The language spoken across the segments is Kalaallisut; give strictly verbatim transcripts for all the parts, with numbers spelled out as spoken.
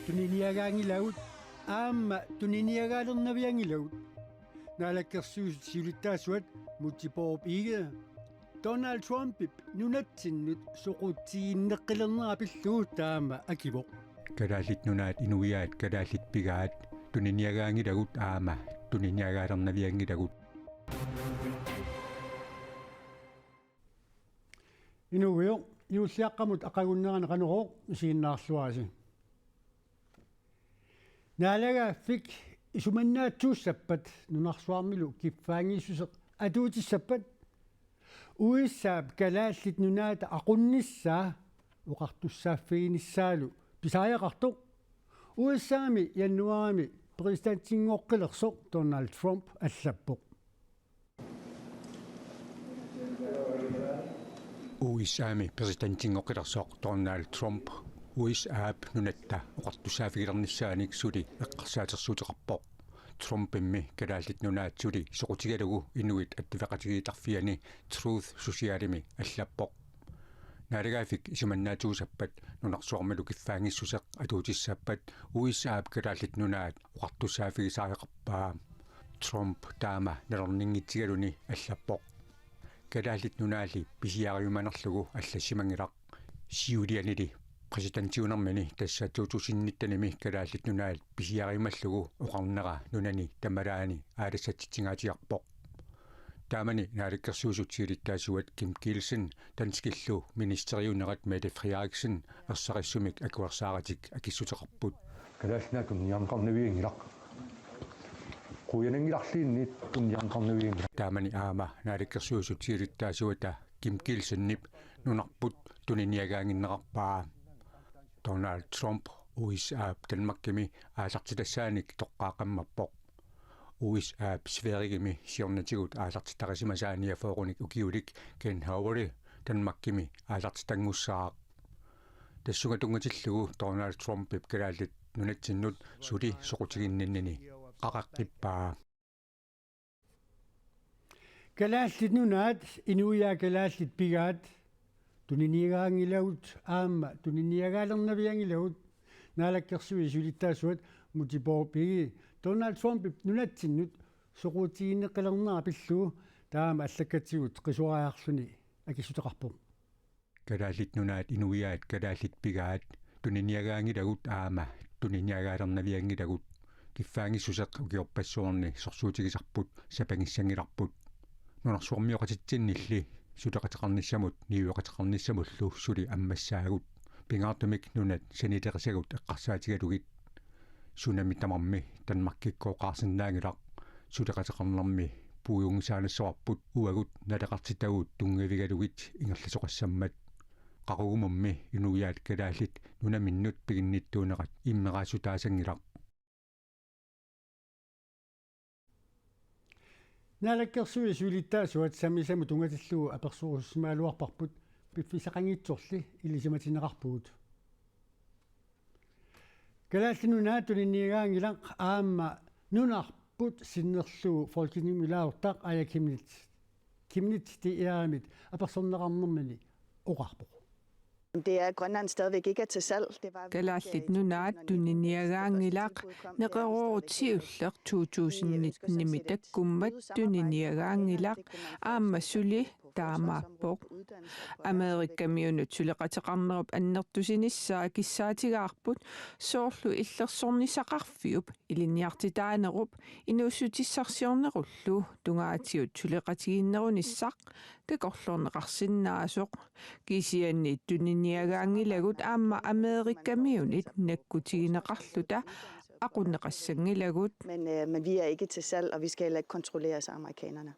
Tuniniagaanngilagut aamma tuniniagaalernavianngilagut. Naalakkersuisut siulittaasuat Múte Bourup Egede Donald Trumpip nunatsinnut soqutiginneqqilernera pillugu taama akivoq. Kalaallit Nunaat inuiaat kalaallit pigaat tuniniagaanngilagut aamma tuniniagaalernavianngilagut. Inuugujoq, juulliaqqamut aqagunnerani Qanorooq isiginnaarluarisi. Naalagaaffik isumannaatsuussappat nunarsuarmilu kiffaanngissuseq atuutissappat U S A-p Kalaallit Nunaata aqunnissaa oqartussaaffiginissaalu pisariaqartoq U S A-mi januaarimi præsidentinngorqilersoq Donald Trump allappoq. U S A-mi præsidentinngorqilersoq Donald Trump U S A-p nunatta oqartussaaffigilernissaanik suli eqqarsaatersuuteqarpoq. Trumpimmi Kalaallit Nunaat suli soqutigalugu inuit attaveqatigiittarfianni Truth Socialimi allappoq. Naalagaaffik isumannaatsuussappat nunarsuarmilu kiffaanngissuseq atuutissappat U S A-p Kalaallit Nunaat oqartussaaffigisariaqarpaa. Trump taama nalorninngitsigaluni allappoq. Kalaallit Nunaalli pisiariumanerlugu allassimanngilaq. Siulianili præsidentiunermini tassa to tusind nittenimi Kalaallit Nunaat pisiariumallugu oqarnera nunani tamalaani aalassatsitsingaatsiarpoq. Taamani Naalakkersuisut siulittaasuat Kim Kielsen danskillu ministeriunerat Mette Frederiksen ersarissumik akuersaaratik akissuteqarput. Kalaallit Nunaat tuniniaaqqinnavianngilaq. Qujananngilarliinniit tuniniaaqqinnavianngilaq. Taamani aamma Naalakkersuisut siulittaasuata Kim Kielsenip nunarput tuniniagaannginnerarpaa. Donald Trump U S A-p Danmarkimi aallartitassaanik toqqaaqqammappoq. U S A-p Sverigemi siornatigut aallartitarisimasaa niogfyrrenik ukiulik Ken Howard Danmarkimi aallartitanngussaaq. Tassunga tunngatillugu Donald Trumpip Kalaallit Nunatsinnut suli soqutiginninnini qaqeqqippaa. Kalaallit Nunaat inuiaat kalaallit pigaat tuniniagaanngilagut aamma tuniniagaalernavianngilagut. Naalakkersuisut siulittaasuat Múte Bourup Egede Donald Trumpip nunatsinnut soqutiginneqqilernera pillugu taama allakkatigut qisuariarluni akissuteqarpoq. Kalaallit Nunaat inuiaat kalaallit pigaat tuniniagaanngilagut aamma tuniniagaalernavianngilagut. Kiffaanngissuseq ukiorpassuarni sorsuutigisarput sapangissanngilarput. Nunarsuarmioqatitsinnilli suleqateqarnissamut niueqateqarnissamullu suli ammassaagut. Pingaartumik nunat sanilerisagut eqqarsaatigalugit. Sunami tamarmi Danmarkikkooqqaarsinnaanngilaq. Suleqateqarnermi puigunngisaannassavarput uagut naleqartitagut tunngavigalugit ingerlasoqassammat. Qaqugumummi inuiaat kalaallit nunaminnut piginnittuunerat immeraassutaasanngilaq. Naalakkersuisut siulittaasuat sammisamut tunngatillugu apersorussisimagaluarparput, piffissaqanngitsorli ilisimatinneqarpugut. Kalaallit Nunaat tuniniagaanngilaq aamma nunarput sinnerlugu Folketingimi ilaasortaq Aaja Chemnitz, Chemnitz D R-imit apersorneqarnermini oqarpoq. Det er, at Grønland stadigvæk ikke er til salg. Det var vi ikke, øh, i Kalaallit Nunaat to tusind nitten, da tilbuddet kom. Det er vi stadigvæk ikke. Neqeroorutsiulleq to tusind nittenimi takkummat tuniniagaanngilaq aamma suli taamaappoq. Amerikamiunut suleqateqarnerup annertusinissaa kissaatigaarput, soorlu illersornissaqarfiup ilinniartitaanerup inuussutissarsiornerullu tungaatigut suleqatigiinnerunissaq takorloorneqarsinnaasoq. Kisianni tuniniagaanngilagut aamma Amerikamiunit nakkutigineqarluta aqunneqassanngilagut. Men, øh, men vi er ikke til salg, og vi skal heller ikke kontrolleres af amerikanerne.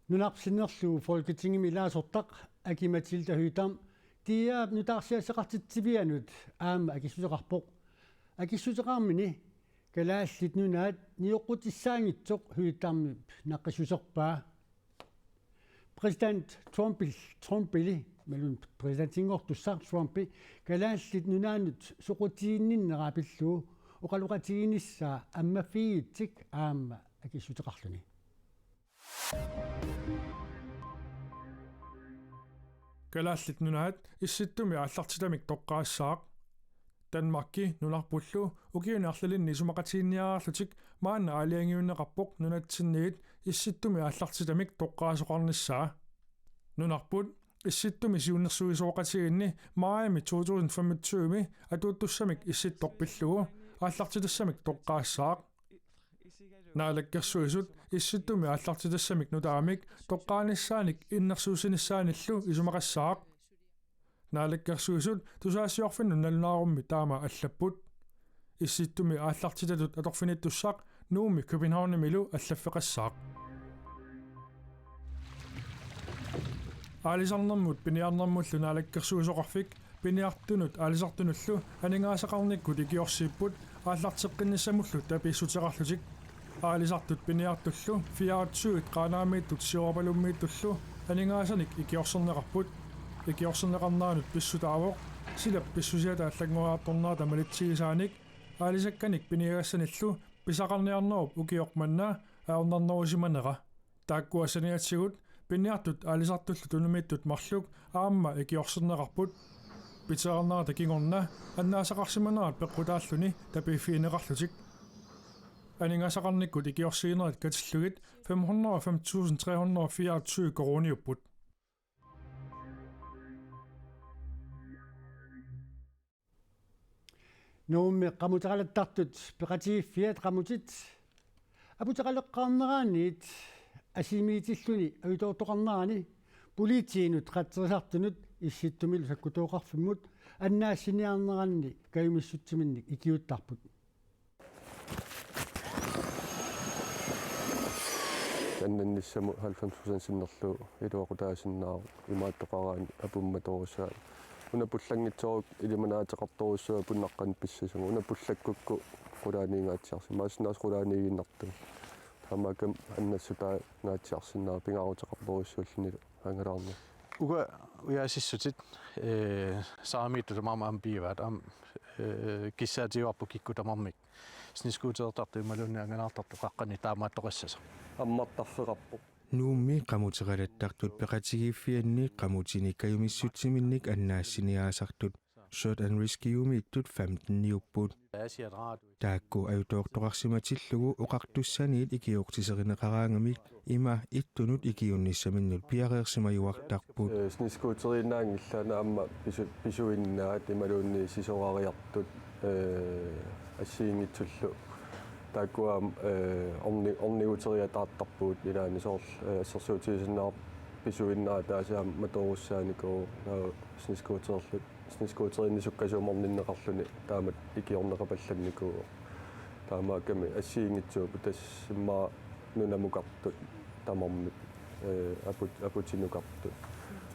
Nunarput sinnerlugu Folketingimi ilaasortaq Aki-Matilda Høegh-Dam D R-p nutaarsiassaqartitsivianut aamma akissuteqarpoq. Akissuteqarmini Kalaallit Nunaat nioqqutissaanngitsoq Høegh-Damip naqqissuserpaa. Præsident Trumpil-, Trumpili, imaluunniit præsidentinngortussaq Trumpi, Kalaallit Nunaannut soqutiginninnera pillugu oqaloqatiginissaa ammaffigigatsigu aamma akissuteqarluni. Kalaallit Nunaat Issittumi aallartitamik toqqaassaaq. Danmarki nunarpullu ukiuni arlalinni isumaqatiginniarlutik maanna aalajangiunneqarpoq nunatsinniit Issittumi aallartitamik toqqaasoqarnissaa. Nunarput Issittumi siunnersuisoqatigiinni maajimi to tusind femogtyve atuuttussamik Issittoq pillugu aallartitassamik toqqaassaaq. Naalakkersuisut Issittumi aallartitassamik nutaamik toqqaanissaanik innersuussinissaanillu isumaqassaaq. Naalakkersuisut tusagassiorfinnut nalunaarummi taama allapput. Issittumi aallartitatut atorfinittussaq Nuummi Københavnimilu allaffeqassaaq. Aalisarnermut piniarnermullu Naalakkersuisoqarfik piniartunut aalisartunullu aningaasaqarnikkut ikiorsiipput aallarteqqinnissamullu tapiissuteqarlutik. Aalisartut piniartullu fireogtyve Qaanaamiittut Siorapalummiittullu aningaasanik ikiorserneqarput. Ikiorserneqarneranut pissutaavoq silap pissusiata allanngoriartornerata malitsigisaanik aalisakkanik piniagassanillu pisaqarniarnerup ukioq manna ajornarnerusimanera. Taakkua saniatigut piniartut aalisartullu tunummiittut marluk aamma ikiorserneqarput. Piterarnerata kingorna annaasaqarsimanerat peqqutaalluni tapiiffigineqarlutik. Aningaasaqarnikkut ikiorsiinerit katillugit fem hundrede og fem tusind tre hundrede og fireogtyve koruuniupput. Nuummi qamuteqalattartut peqatigiiffiat qamutit aputeqaleqqaarneraanniit assigiinngitsilluni ajutoortoqarnerani politiinut qatserisartunut Issittumilu sakkutooqarfimmut annaassiniarneranni kajumissutsiminnik ikiuuttarput. Annannissamut halvfems procent sinnerlugu iluaqutaasinnaavoq imaattoqaraanni apummatorusaa. Una pullanngitsooruk ilimanaateqartorujussuuvoq apunnaqqanik pissasunga. Una pullakkukku qulaaniingaatsiarsi. Maassinnaavoq qulaaniiginnartuuvoq. Taamaakkami annassutaangaatsiarsinnaavoq pingaaruteqartorujussuullunilu angalaarneq. Uga ujaasissutit, eh, saamiittut tamarmik aamma pivaat, aamma, eh, kissaatigaarput kikkut tamarmik snescootertartut imaluunniit angalaartartut qaqqani taamaattoqassasoq. Ammartarfeqarpoq. Nuummi qamuteqalattartut peqatigiiffianni qamutini kajumissutsiminnik annaassiniaasartut Search and Rescue-miittut femteniupput. Taakku ajutoortoqarsimatillugu oqartussaniit ikiortiserineqaraangamik ima ittunut ikiuunnissaminnut piareersimajuartarput. Eh, snescooteriinnaanngillat aamma pisu-, pisuinnaat imaluunniit sisorariartut, eh, assigiinngitsullu. Taakkua aamma, eh, orni-, orniguteriataartarpugut ilaanni soorlu, eh, assersuutigisinnaavoq pisuinnaat taasiam matoorussaanikuuvoq, eh, snescooterlu. Snescooteriinni sukkasuumik orninneqarluni taamatut ikiorneqapallannikuuvoq. Taamaakkami assigiinngitsuupput tassa immaqa nunamukartut tamarmik, eh, aput-, aputinukartut,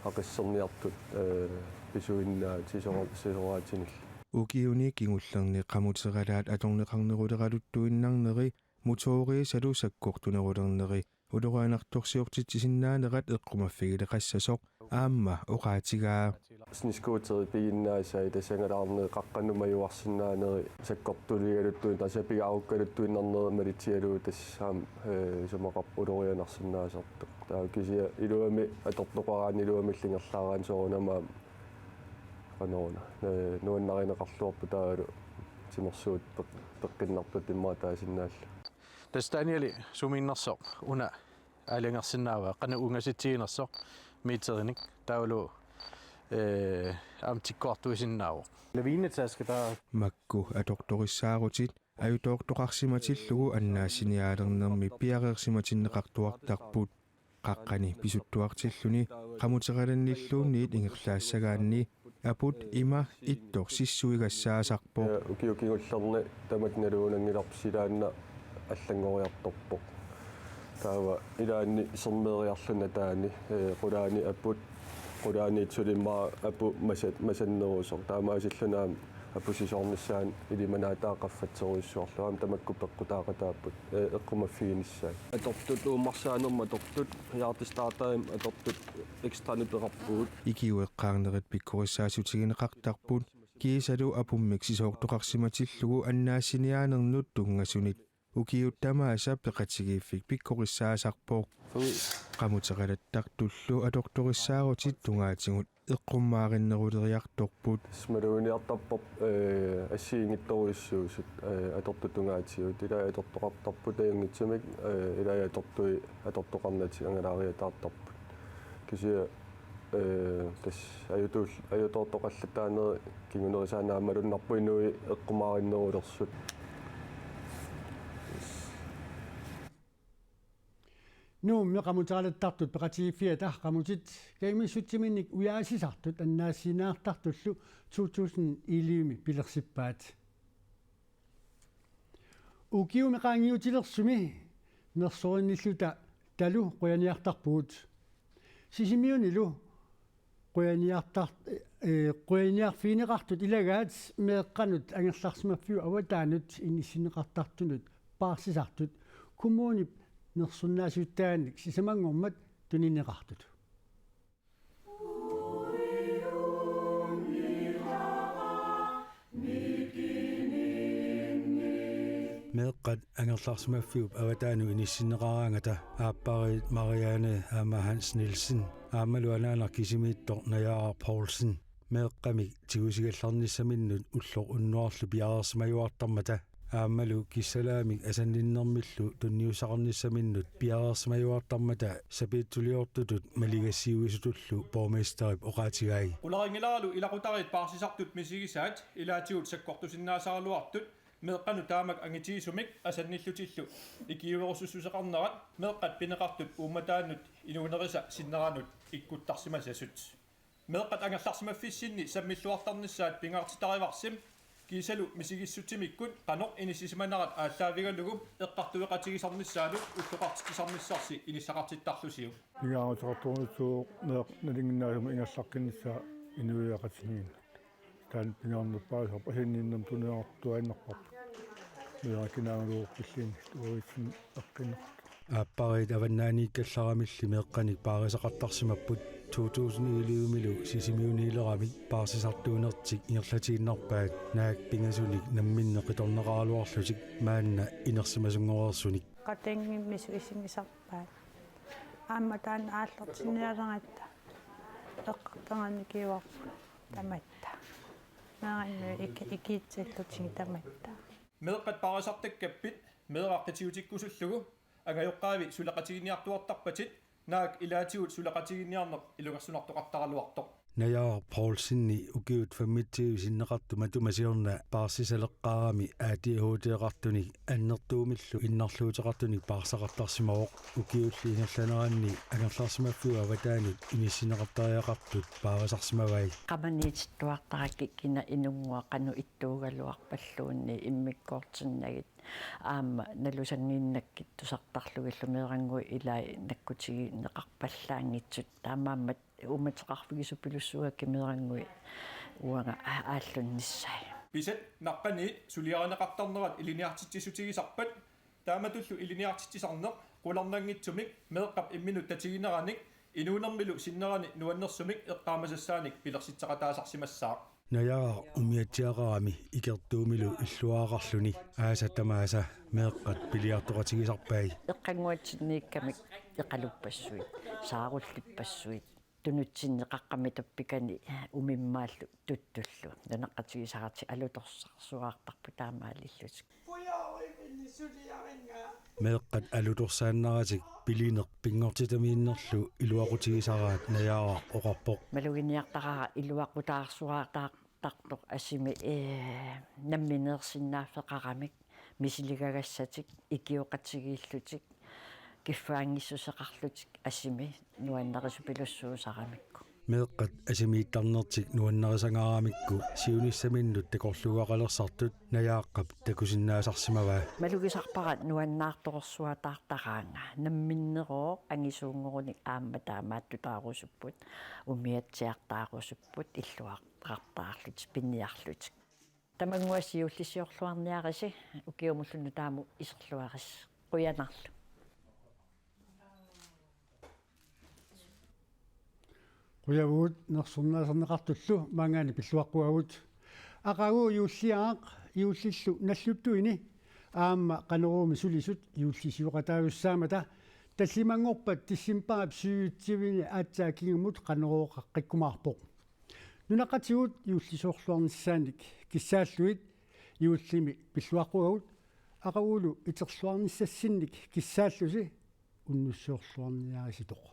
aqisserniartut, eh, pisuinnaat sisora-, sisoraatinillu. Ukiuni kingullerni qamuteqalaat atorneqarneruleraluttuinnarneri motooriisalu sakkortunerulerneri ulorianartorsiortitsisinnaanerat eqqumaffigileqassasoq aamma oqaatigaa. Snescooteri piginnaasai tassa angalaarneri qaqqanut majuarsinnaaneri sakkortuligaluttuin-, tassa pigaarukkaluttuinnarneri malitsigalugu tassa aamma, eh, isumaqarpoq ulorianarsinnaasartoq. Taava kisianni iluamik atortoqaraanni iluamillu ingerlaaraanni soorunami aamma qanoruna, eh, nuannarineqarluarpoq taavalu timersuut peq-, peqqinnartut immaqa taasinnaallugu. Tassa Danieli sumiinnersoq una aalajangersinnaavaa, qanoq ungasitsiginersoq meterinik taavalu, eh, aamma tikkuartuisinnaavoq. Lavinetaske taava. Makku atortorissaarutit ajutoortoqarsimatillugu annaassiniaalernermi piareersimatinneqartuartarput. Qaqqani pisuttuartilluni qamuteqalannilluunniit ingerlaassagaanni aput ima ittoq sissuigassaasarpoq. Ukiut kingullerni tamatta nalugunanngilarput, silaanna allanngoriartorpoq. Taava ilaanni sermeeriarluni taanna, eh, qulaani aput, qulaaniit suli immaqa aput masa-, masannerusoq. Taamaasilluni aamma aput sisoornissaanut ilimanaataa qaffatserujussuarlugu aamma tamakku peqqutaaqataapput, eh, eqqumaffiginissaat. Atortut uummarsaanermut atortut, hjertestarterimik atortut ekstra nytteqarpugut. Ikiueqqaarnerit pikkorissaatigineqartarput, kiisalu apummik sisoortoqarsimatillugu annaassiniaanernut tunngasunit Ukiut tamaasa peqatigiiffik pikkorissaasarpoq. Qamuteqalattartullu atortorissaarutit tungaatigut eqqummaarineruleriartorput. Maluginiartarpoq, eh, assigiinngitsorujussuusut, eh, atortut tungaatigut. Ilai atortoqartarput ajunngitsumik, eh, ilai atortui atortoqarnatik angalaariataartarput. Kisianni, eh, tassa ajutuul-, ajutoortoqallattaarneri kingunerisaannaammalunnarpoq inuit eqqumaarinnerulersut. Nuummi qamuteqalattartut peqatigiiffiata qamutit kajumissutsiminnik ujaasisartut annaassiinnartartullu to tusind elleve pilersippaat. Ukiumi qaangiutilersumi nersorinnilluta talu qujaniartarpugut. Sisimiunilu qujaniartar-, eh, qujaniarfigineqartut ilagaat meeqqanut angerlarsimaffiup avataanut inissinneqartartunut paarsisartut kommunip nersornaasiuttaanik sisamanngormat tunineqartut. Meeqqat angerlarsimaffiup avataanut inissinneqaraangata aappariit Marianne aamma Hans Nielsen aammalu anaanaq kisimiittoq Najaaraq Poulsen meeqqamik tigusigallarnissaminnut ulloq unnuarlu piareersimajuartarmata aammalu kissalaamik asanninnermillu tunniussaqarnissaminnut piareersimajuartarmata sapiitsuliortutut maligassiuisutullu borgmesterip oqaatigai. Qularinngilaaralu ilaqutariit paarsisartut misigisaat ilaatigut sakkortusinnaasaraluartut meeqqanut taamak angitigisumik asannillutillu ikiuerusussuseqarnerat meeqqat pineqartut uummataannut inuunerisa sinneranut ikkuttarsimasasut. Meeqqat angerlarsimaffissinni sammilluartarnissaat pingaartitarivarsi kiisalu misigissutsimikkut qanoq inissisimanarat aallaavigalugu eqqartueqatigisarnissaanut ulloqartitsisarnissarsi inissaqartittarlusiuk. Pingaaruteqartorujussuuvoq meeqqat nalinginnaasumik ingerlaqqinnissaa inuiaqatigiinnut. Taanna pingaarnerpaasarpoq asanninnermut tunineqartuaannarparput. Meeraq kinaagaluarpalluunniit uagutsinnut eqqinneqartoq. Aappariit avannaaniikkallaramilli meeqqanik paarisaqartarsimapput to tusind elleve-milu Sisimiuniileramik paarsisartuunertik ingerlatiinnarpaat naak pingasunik namminneq qitornaqaraluarlutik maanna inersimasunngoreersunik. Qatannginnisut isigisarpaat. Aamma taanna aallartinnialeratta eqqartagaq ikiuarput tamatta. Meerannut iki-, ikiitsillutigit tamatta. Meeqqat paarisartakkappit meeraq qitiutikkusullugu angajoqqaavi suleqatigiinniartuartarpatit naak ilaatigut suleqatigiinniarneq ilungersunartoqartaraluartoq. Najaaraq Poulsenip ukiut femogtyve sinneqartut matuma siorna paarsisaleqqaarami A D H D-qartunik annertuumillu innarluuteqartunik paarsaqartarsimavoq ukiulli ingerlaneranni angerlarsimaffiup avataanut inissinneqartariaqartut paarisarsimavai. Qamaniitittuartarakkit kina inunnguaq qanoq ittuugaluarpalluunniit immikkoortinnagit aamma nalusannginnakkit tusartarlugillu meerannguit ilai nakkutigineqarpallaanngitsut taamaammat uummateqarfigisorujussuuakka meerannguit uanga aallunnissai. Pisat naqqaniit suliarineqartarnerat ilinniartitsissutigisarpat taamatullu ilinniartitsisarneq qularnanngitsumik meeqqap imminut tatigineranik inuunermilu sinnerani nuannersumik eqqaamasassaanik pilersitseqataasarsimassaaq. Najaaraq umiatsiaqarami ikertuumilu illuaraqarluni aasat tamaasa meeqqat piliartoqatigisarpai. Eqqannguatsinniikkamik eqaluppassuit, saarullippassuit, tunutsinni qaqqami tappikani umimmaallu tuttullu. Nunaqqatigisaratik alutorsarsuartarput taamaalillutik. Meeqqat alutorsaannaratik pilineq pinngortitamiinnerlu iluaqutigisaraat Najaaraq oqarpoq. Maluginiartaraara iluaqutaarsuartaartartoq asimi, ee, nammineersinnaaffeqaramik misiligagassatik ikioqatigiillutik kiffaanngissuseqarlutik asimi nuannarisupilussuusaramikku. Meeqqat asimiittarnertik nuannarisangaramikku siunissaminnut takorluugaqalersartut Najaaqqap takusinnaasarsimavaa. Malugisarpara nuannaartorsuataartaraanga namminnerooq angisuunngorunik aamma taamaattutaarusupput umiatsiartaarusupput illuartartaarlutik piniarlutik. Tamannguaq siullissiorluarniarisi ukiumullu nutaamut iserluarisi. Qujanarlu. Qujavugut nersornaaserneqartullu maanngaanniit pilluaqquagut. Aqagu juulliaraq juullillu nalluttuini Aamma Qanoroomi sulisut juullisioqataasussaammata tallimanngorpat decembarip syvogtyvini aatsaat kingumut Qanorooqaqqikkumaarpoq. Nunaqqatigut juullisoorluarnissaannik kissaallugit juullimi pilluaqquagut, aqagulu iterluarnissassinnik kissaallusi unnussiorluarniarisitoq.